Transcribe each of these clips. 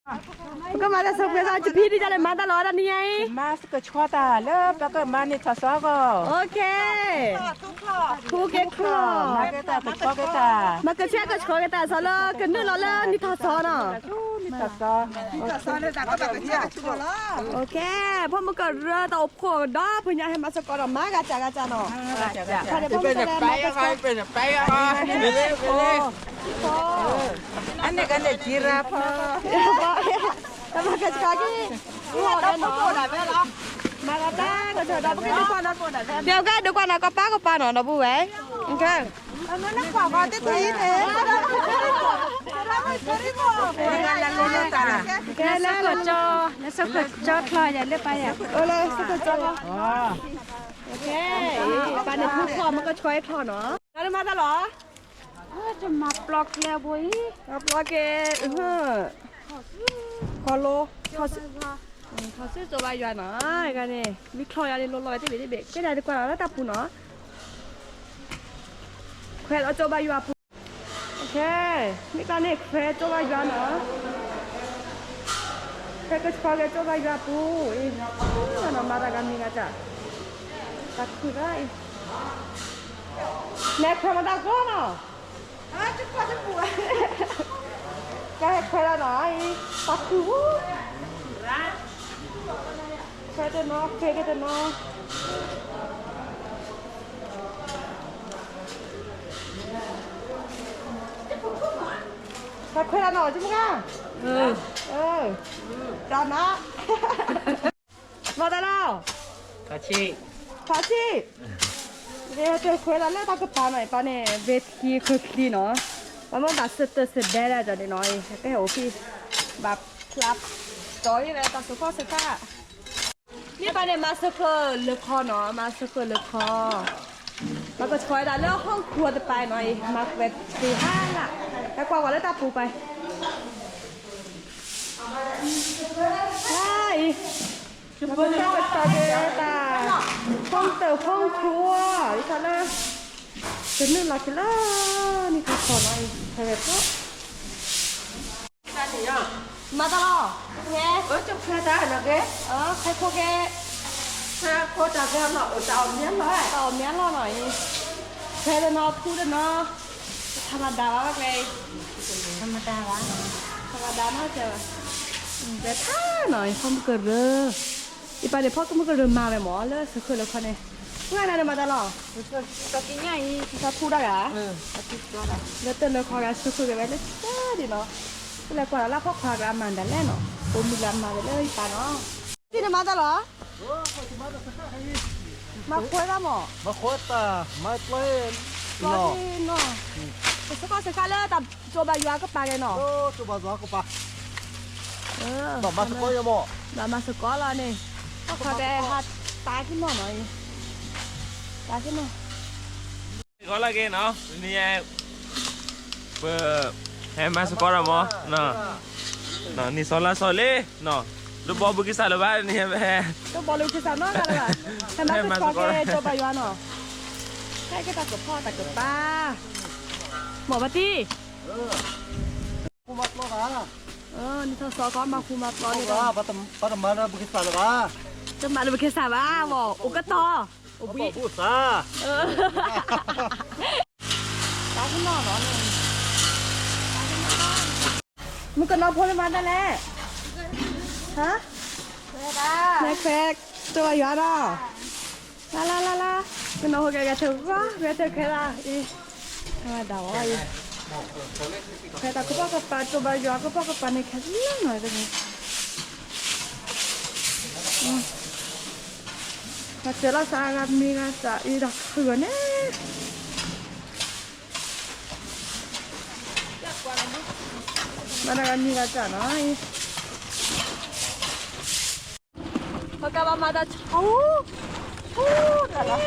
ပကမၤတၢ်ဆိဖှဲသး တဖံဒ်လဲၣ် မၤတၢ်လီၤတၢ်နံၤညါအံၤ, မၤကဆှီတၢ်လၢပကမၤန့ၢ်ထီၣ်စီကီး, ခူက့ချီၣ်, မၤကဆှီကဆှီကတၢ် စီၤလၢကနုာ်လီၤလၢနံၣ်ထီၣ်စီနီၤ, ဖဲမုၢ်ကရၢတၢ်အိၣ်ဖှိၣ်ဒီဖုညါ ဟဲမၤစ့ၢ်ကီးဒီး မၤဂၤစၢ်ဂၤစၢ်နီၤ, ဖဲန့ၣ်ဖဲမုၢ်ကရၢ အန့ၣ်ကန့ၣ်ကံရၢဖီ, တမၤကဆှီက့ၤ, မၤဂၤတၢ်ကဆှီဒီး ပကဒုးကွၢ်နီၤ, ပကဒုးကွၢ်နီၤ ကပၤကပၤနီၤ ဒီပုၢ်ဝဲၢ်, ကဲ, လၢဆိကၢ်ကၠီ, လၢဆိကၢ်ကၠီချီယၤလၢပၢ်ယၤ, ပၢ်န့ၣ်ထူၣ်ချီ မ့ၢ်ကဆှီချီနီၤ, နမၤတၢ်လီၤ, တမၤပျီကျဲဘိအံၤ, ပျီကျဲ, ခီလိ, ထီၣ်စုကၠိဘါယွၤနီၤ, န့ၣ်, မ့ၢ်ချီယၤန့ၣ် လိၤလီၤဝဲတဘ့ၣ်တဘ့ၣ်, ကဲဒၣ်တကွၢ်လီၤလၢတၢ်ပူၤနီၤ, ခွဲးလီၤကၠိဘါယွၤပူၤ, မ့ၢ်တၢ်န့ၣ်ခွဲးကၠိဘါယွၤနီၤ, ခွဲးကဆှီက့ၤကၠိဘါယွၤပူၤ, နီၤမၤတၢ်ဂၤမံၤဂၤတၢ်, တၢ်ခုၣ်လၢအံၤ, လဲၤခွဲးမၤတၢ်ကိးနီၤ ကဟဲခွဲးလီၤနီၤအံၤ, တၢ်ခုၣ်, ခွဲးတနီၤ ခွဲးက့ၤတနီၤ, ခွဲးလီၤနီၤ ကမုၢ်ဂၤ, တၢ်နး မၤတၢ်လီၤ, ဖးဆံၣ်, တခွဲးလီၤလၢတၢ်ကပၤနီၤ, အံၤပၢ်န့ၣ် ဝဲချံခွဲးချံနီၤ, ပှၤမ့ၢ်ဘၣ်စတၢၢ်စဒဲဒၣ်န့ၣ်နီၤ, ကဟဲအိၣ်ဖဲ ဘၣ်ဖျါ, တီၤအံၤဝဲတၢ်စိၤခီၣ်စခါ, မ့ၢ်ပၢ်န့ၣ် မၤစၢၤဖျၢၣ်လၢခီနီၤ, မၤစၢၤဖျၢၣ်လၢခီ, ပှၤကဆှီဝဲဒၣ်လၢဟီၣ်ခိၣ်တပၤနီၤ, အံၤမၤဝဲသ့ဟါလၢ်, ဟဲကွၢ်ကွၢ်လၢတၢ်ပူၤပၢ် အံၤ, ကဆှီကဆှီက့ၤတၢ်, ဖီတၢၣ်ဖီခူဧါ, ဒ်သိးလၢ ကနုာ်လီၤက့ၤလၢ နံၣ်ထီၣ်စီနီၤအံၤ, ဖဲဝဲဖီ, မၤတၢ်လီၤ, ခွဲး, ခွဲးဖိက့ၤ, တၢ်အီၣ်မံလီၤနီၤအံၤ, ခွဲးတနီၤထူတနီၤ, ထမၤဒၣ်ဘၣ်ဝဲကျဲအံၤ, ထမၤဒၣ်နီၤ, ဝဲထါနီၤအံၤ ဖီမုၢ်ကရၢ, အံၤပၢ်န့ၣ် ဖီမုၢ်ကရၢမၤဝဲမၢ် လၢစၢၤဃုာ်လၢခီန့ၣ်, မုၢ်ဂၤန့ၣ်မၤတၢ်လီၤ, ထူဒၣ်ဂၤ, လၢတၢ်လၢခီဂၤစၢၤဃုာ်က့ၤဝဲလၢကဒံးနီၤ, ပလဲၤကွၢ်လၢဖီခွါကရၢမၤဒၣ်လဲာ်နီၤ, ပိာ်မုၣ်လၢမၤဝဲလၢအံၤပၢ်နီၤ, တံၢ်န့ၣ်မၤတၢ်လီၤ မၤခွဲးတၢ်မး, မၤခွဲးတၢ်, မၤပျီနီၤ, ပစ့ၢ်ကီးစ့ၢ်ကီးလၢတၢ်ကၠိဘါယွၤကပၤက့ၤနီၤ, ကၠိဘါယွၤကပၤ, ဘၣ်မၤစ့ၢ်ကီးယမး, ဘၣ်မၤစ့ၢ်ကီးလီၤန့ၣ်, ပှၤခွါကဟဲဟးတၢ်က့ၤနီၤနီၤ, တၢ်က့ၤနီၤ ကီလၢက့ၤနီၤ, နံၤ, ပ, ဟဲမၤစ့ၢ်ကီးဒီးမး, နံၤစီၤလါစီၤလ့, တဘီဘုကစၢ်လၢၤဘၣ်, နံၤဟဲ, တဘီဘုကစၢ်နီတဂၤလၢၤဘၣ်, ဟဲမၤစ့ၢ်ကီးက့ၤကၠိဘါယွၤနီၤ, ဟဲက့ၤတၢ်ကဖီတၢ်ကပၤ, မ့ၢ်ဘၣ်တံၢ်, နံၤစီၤစီၤကီမၤဃူမၤပျီန့ၣ်, ပတမၤလၢဘုကစၢ်လၢၤဘၣ်, တမၤလၢဘုကစၢ်ဘၣ်, အိၣ်ကတီၢ်, အိၣ်ဘှံး, တၢ်ကနီၤနီၤ, မုၣ်ကနီၤဖိန့ၣ်မၤတၢ်လဲၣ်, ဟါ, လဲၤခွဲးကၠိဘါယွၤဒီး, လါလါလါလါ, ကနီၤဖိကဲဂဲၤထၢၣ်ဂီၤ ဂဲၤထၢၣ်ခွဲးလၢအံၤ, ဒၣ်ဝဲအံၤ, ခွဲးတၢ်ကပီၤကပၤ ကၠိဘါယွၤကပီၤကပၤန့ၣ်ခဲလၢာ်နီၤ, မၤစၢၤလီၤစးဂၤမံၤဂၤစးအံၤဒီးခုၣ်ဂီၤန့ၣ် မၤတၢ်ဂၤမံၤဂၤစးနီၤ, ပကဘၣ်မၤတၢ်ဆူၣ်, ဆူၣ်တၢ်လီၤ,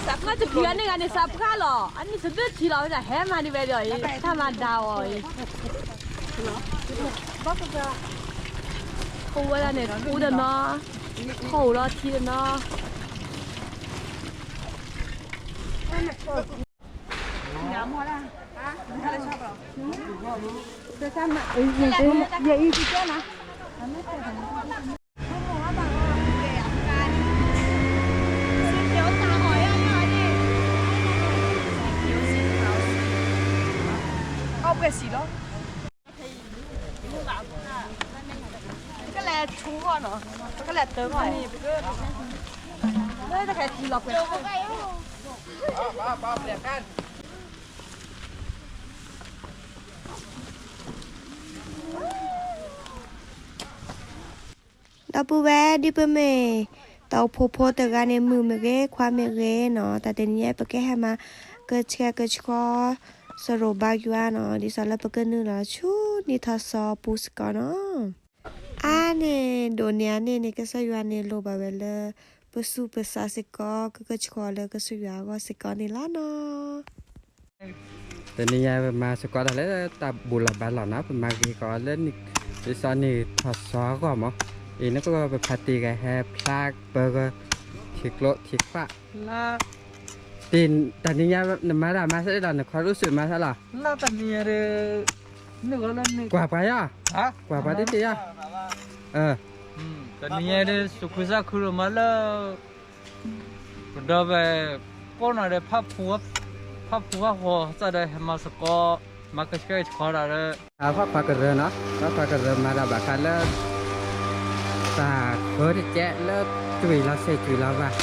တၢ်ဖျါတပျံၤအန့ၣ်ဂၤန့ၣ် စးဖျါလီၤ, အနံၣ်စဒၢထံလီၤဝဲဒၣ် ဟဲမၤဒံးဝဲဒီးအံၤ တၢ်မၤဒၣ်အီၤအံၤ, အိၣ်ဝဲဒၣ်န့ၣ် ထူတနီၤ, ခီၣ်အိၣ်လီၤထံတနီၤ မ့ၢ် ကလဲၤဆူဃီနီၤ, ပကလဲၤတၢ်ဃီ, လၢတၢ်ခဲထံလီၤကွဲး ဒီပုၢ်ဝဲၢ် ဒ်ပမ့ၢ် တၢ်အိၣ်ဖှိၣ်ဖိတဂၤန့ၣ် မုၣ်မ့ၢ်ဂ့ၤ ခွါမ့ၢ်ဂ့ၤနီၤ, တၢ်တနံၤညါ ပကဟဲမၤကဆှဲကဆှီ စရိၤဘါယွၤနီၤ, ဒ်သိးလၢပကနုာ်လီၤဆူနံၣ်ထီၣ်စီၤပူၤစ့ၢ်ကီးနီၤ. အါန့ၣ် ဒိၣ်န့ၢ်အန့ၣ်န့ၣ် ကစၢ်ယွၤန့ၣ် လိၣ်ဘၣ်ဝဲလၢ ပသူၣ်ပသးစ့ၢ်ကီး ကကဆှီလၢကစၢ်ယွၤအဂီၢ်စ့ၢ်ကီးန့ၣ်လီၤနီၤ. တနံၤညါပမၤစ့ၢ်ကီးတၢ်လၢတၢ်ဘူၣ်လီၤဘါလီၤနီၤ, ပမၤဂ့ၤကီးလၢ ဒ်သိးနံၣ်ထီၣ်စီၤအဂီၢ်မး, အံၤနကပဖးတ့ၢ်ဂၤဟဲဖျါပၢၤဂီၤ ထံကျိထံခွး တနံၤညါ နမၤတၢ်မၤဆၢလီၤ, နခီရူစ့ၢ်မၤဆၢလီၤ, ကွၢ်ပှၤယီၤ, ကွၢ်ပှၤတ့ၢ်တ့ၢ်ယီၤ, တနံၤညါဒ် သူၣ်ခုသးခုဒိၣ်မးလၢ ပဒီပုၢ်ဝဲၢ်ကိးနီၢ်ဒီး ဖးဖူဖးဃီသးဒီး ဟဲမၤစ့ၢ်ကီး မၤကဆှဲကဆှီတၢ်ဒီး ဖးဖးကရၢနီၤ, ဖးဖးကရၢမၤတၢ်ဘၣ်ဃးလၢ တၢ်ဃၢတကဲးလၢ ကွံာ်လီၤစ့ၢ်ကွံာ်လီၤဘၣ်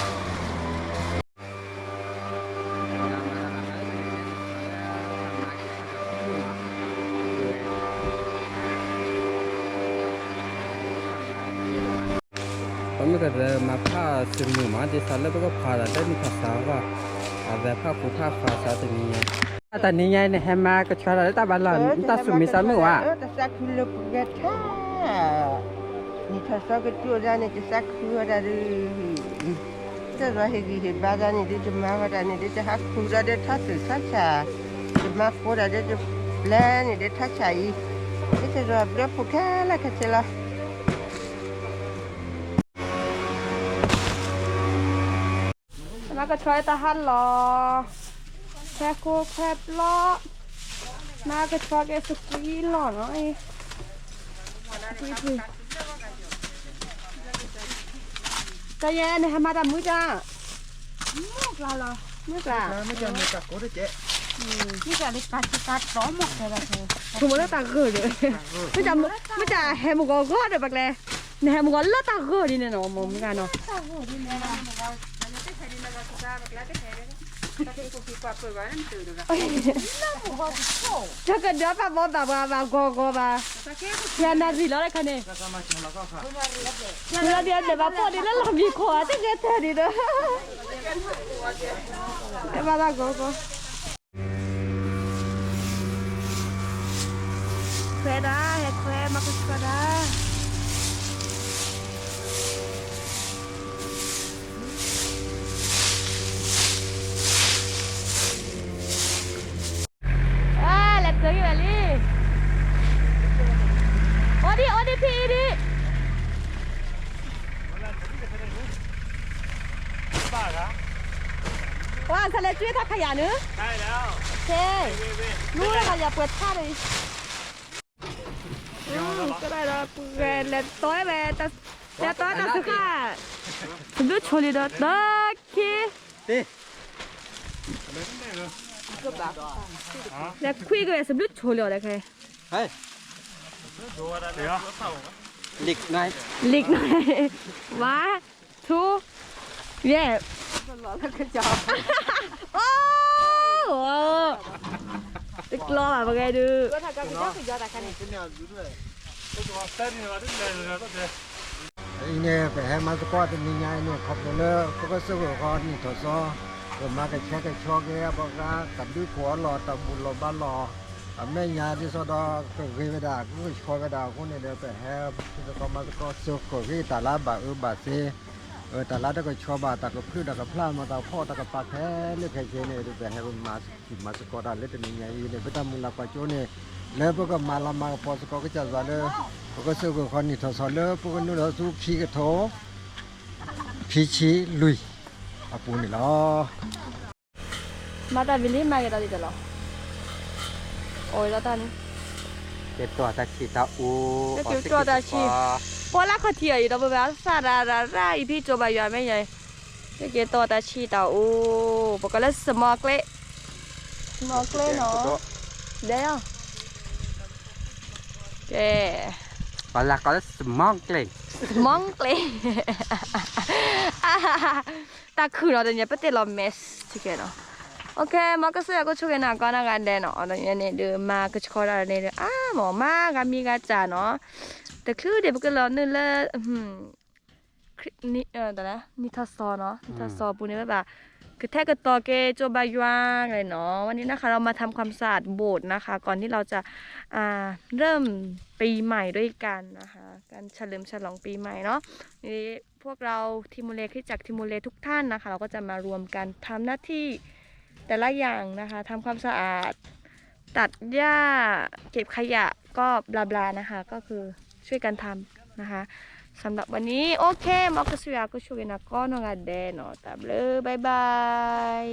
ပမ့ၢ်ကရၢမၤဖးစမုၢ်မး ဒ်သိးလၢပကဖးဒီးလၢနံၣ်ထီၣ်စီၤအဂီၢ်, အဝဲဖးဖူဖးဃီသးတနံၤညါ, တနံၤညါအံၤန့ၣ် ဟဲမၤကဆှီတၢ်လၢတၢ်ဘၣ်လီၢ် တၢ်သူၣ်မံသးမုာ်ဝဲ, တသးခုလၢပဂဲၤထါ နံၣ်ထီၣ်စီၤကတိၤဒၣ်န့ၣ် တသးခုဝဲဒၣ်ဒီး တၢ်လီၤဟ့ၣ်ဂံၢ်ဟ့ၣ်ဘါဒၣ်န့ၣ်ဒီး တမၤဝဲဒၣ်န့ၣ်ဒီး တဟးခူၣ်ဒၣ်ဒီးထါသူၣ်ထါဆး, တမၤဃိဒၣ်ဒီး တပျဲန့ၣ်ဒီးထါဆးအံၤ, ဒ်သိးဒီးဘျၢဖှိၣ်ခဲလၢာ်ခဲဆ့လီၤ. မၤကဆှီတၢ်ဟးလီၤ, ခွဲးခိခွဲးပျီ, မၤကဆှီက့ၤသကွံာ်လီၤနီၤ, သကွံာ်, တၢ်ယဲန့ၣ် ဟဲမၤတၢ်မုၢ်တၢ်, မုၢ်ကျါလီၤ, မုၢ်ကျါ, မုၢ်ကျါလၢတၢ်ဂၢၢ်ဒီး, မုၢ်ကျါ, မုၢ်ကျါဟဲမုၢ်ဂီၤဂီၤဒီးပကျဲ, နဟဲမုၢ်ဂီၤလၢတၢ်ဂၢၢ်ဒ်န့ၣ်နီၤ မ့ၢ်မုၢ်ဂၤနီၤ တကဒၢပာ်ဘီဘၣ်ပှၤဘၣ်ဂီၤဂီၤဘၣ်, ယနၣ်ရံၣ်လီၤတခါန့ၣ်, လၢဒ်အဒဲးဘၣ်ပိာ်ဒ်လၢလီၢ်မံခိၣ်ဧါ တဂ့ၤတၢ်ဒ်ဒီး, ကဘၣ်ဘၣ်ဂီၤဂီၤ, ခွဲးဒၣ် ဟဲခွဲး မၤကဆှီဒၣ် အၢ လဲၤတၢ်ဂ့ၢ်ဝဲလံ, အိၣ်ဒံး အိၣ်ဒံးဖံအံၤဒံး, ပှၤဆၢလဲၤကွံာ်ထီၣ်ခယၤနုၤ, ကဲ, လူလၢခယၤပှဲၤထါဒီးအံၤ, ကဲဒီးပှဲၤလဲၤတီဝဲ, လဲၤတီတၢ်စခါ, စဘျုးဆိလံဒီးတၢ်ခံ လဲၤခွံက့ၤဝဲ စဘျုးဆိလံအီၤဒီးခဲ, လံာ်နၢ်, one, two, yeah, အိ, တကျီဘၣ်ပဂဲၤဒုး အံၤန့ၣ် ပဟဲမၤသကိးတနံၤညါအံၤန့ၣ် ခီဖျိလၢ ပကစၢၢ်ခိၣ်ဃီနံၣ်ထီၣ်စီၤ ပမၤကဆှဲကဆှီက့ၤ ပှၤဂၤတၢ်ဒုးခိၣ်အလီၢ် တၢ်ဘူၣ်လီၤဘါလီၢ် အမဲာ်ညါဒ်သိးဒီး ကဂ့ၤဝဲဒၣ် ကဂ့ၤဆှီဝဲဒၣ်အဃိန့ၣ်ဒီး ပဟဲဖံးသကိးမၤသကိး စၢၢ်ခိၣ်က့ၤတၢ်လၢဘၣ်အၢဘၣ်သီ တၢ်လၢတကဆှီဘၣ် တၢ်ကဖုးတၢ်ကဖျါ မ့ၢ်တၢ်ဖီၣ်တၢ်ကပာ်ခဲလၢာ်ခဲဆ့န့ၣ် ပဟဲမၤ မၤသကိးတၢ်လၢတနံၤညါအံၤန့ၣ် ပတၢ်မုၢ်လၢ်ကွၢ်စိန့ၣ် လၢပကမၤလၤမၤကပီၤသကိးကစၢ်ယွၤလၢ ပကစၢၢ်ခိၣ်ဃီနံၣ်ထီၣ်စီၤလၢ ပကနုာ်လီၤဆူခံကထိ ခံဆံလွံၢ်အပူၤန့ၣ်လီၤ. မၤတၢ်ဝံၤလံ မၤက့ၤတၢ်လံတလီၤ. အိၣ်ဝဲလီၤတၢ်န့ၣ် ကဲတီၢ်တၢ်ဆံၣ်တၢ်အိၣ်, ကဲတီၢ်တၢ်ဆံၣ်, ပှၤလၢခီၣ်ထံးအံၤဒီး ပဝဲသၣ်ရၣ်ရၣ်ရၣ်အံၤဖံၣ်ကၠိဘၣ်ယွၤမ့ၢ်ယဲ, ကဲကဲတီၢ်တၢ်ဆံၣ်တၢ်အိၣ်, ပကိးလၢ small clay, small clay နီၤ, ဒဲအီၤ, ကဲ, ပှၤလၢကိးလၢ small clay, small clay, တၢ်ခုၣ်နီၤ တနံၤပတဲလီၤ mess ကဲနီၤ, OK, မ်ကစၢ်ယွၤကဆိၣ်ဂ့ၤနၤကိးနီၢ်ဂၤဒဲးနီၤ, တနံၤန့ၣ်ဒုး မၤကဆှီဒၣ်န့ၣ်ဒုး အါမး မၤဂၤမံဂၤစၢ်နီၤ, တချုးဒံးပကလီၤနုာ်လၢ နံၣ်ထီၣ်စီၤနီၤ, နံၣ်ထီၣ်စီၤပူၤန့ၣ် ဘၣ်ဘၣ် ကထဲကတီၤကဲကၠိဘၣ်ယွၤကလဲၣ်နီၤ, วันนี้นะคะ เรามาทำความสะอาดโบสถ์นะคะ ก่อนที่เราจะ อ่า เริ่มปีใหม่ด้วยกันนะคะ การเฉลิมฉลองปีใหม่เนาะ นี่ พวกเราทีโมเล คริสตจักรทีโมเลทุกท่านนะคะ เราก็จะมารวมกันทำหน้าที่แต่ละอย่างนะคะ ทำความสะอาด ตัดหญ้า เก็บขยะ ก็บลาบลานะคะ ก็คือช่วยกันทำนะคะ สำหรับวันนี้ โอเค မ်ကစၢ်ယွၤကဆိၣ်ဂ့ၤနၤကိးနီၢ်ဂၤဒဲးနီၤ, တၢ်ဘျုး บ๊ายบาย